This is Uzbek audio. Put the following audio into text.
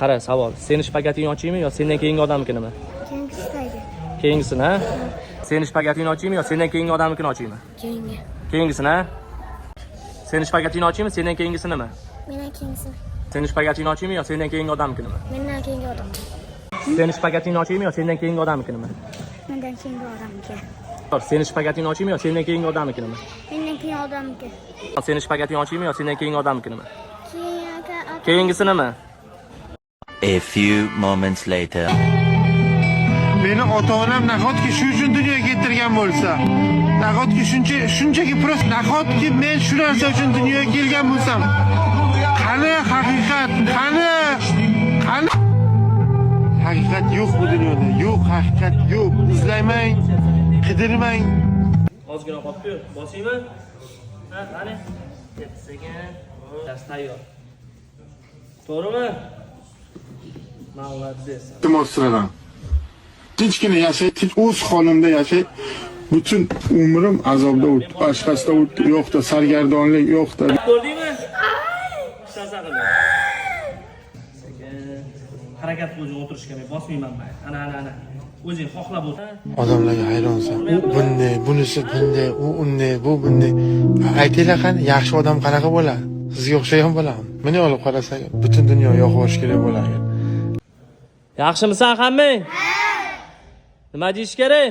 Qara, savol. Seni shpagatingni ochaymi yo sendan keyingi odamnikinimi? Keyingisidagi. Keyingisini, ha? Seni shpagatingni ochaymi yo sendan keyingi odamnikini ochaymi? Keyingi. Keyingisini, ha? Seni shpagatingni ochaymi, sendan keyingisinimi? Mendan keyingisini. Seni shpagatingni ochaymi yo sendan keyingi odamnikinimi? Mendan keyingi odam. Seni shpagatingni ochaymi yo sendan keyingi odamnikinimi? Mendan keyingi odamniki. Seni shpagatingni ochaymi yo sendan keyingi odamnikinimi? Mendan keyingi odamniki. Seni shpagatingni ochaymi yo sendan keyingi odamnikinimi? Keyingi odam. Keyingisinimi? A few moments later. Meni ota onam nahotki shu uchun dunyoga keltirgan bo'lsa, nahotki shuncha, shunchaki просто, nahotki men shu narsa uchun dunyoga kelgan bo'lsam, qani haqiqat, qani, qani haqiqat? Yo'q bu dunyoda, yo'q, haqiqat yo'q. Izlamang, qidirmang. Ozgina qolibdi-yu. Bosingmi? Ha, qani? Sekin. Dars tayyor. To'g'rimi? Молодец. Iltimos sizlardan, tinchgina yashay, tinch o'z holimda yashay. Butun umrim azobda o'tdi, boshqasida o'tdi. Yo'qda sargardonlik, yo'qda. Ko'rdingmi? Hech narsa qilma. Sekin. Harakat qil o'zing o'tirishga, men bosmayman mayli. Ana, ana, ana. O'zing xohlab o'tir. Odamlarga hayronsan. U bunday, bunisi bunday, u unday, bu bunday. Aytinglar, qani, yaxshi odam qanaqa bo'ladi? Sizga o'xshagan bo'ladimi? Bunday olib qarasak, butun dunyo yoqib yuborish kerak bo'ladi. Yaxshimisan hammang? Nima deyish kerak?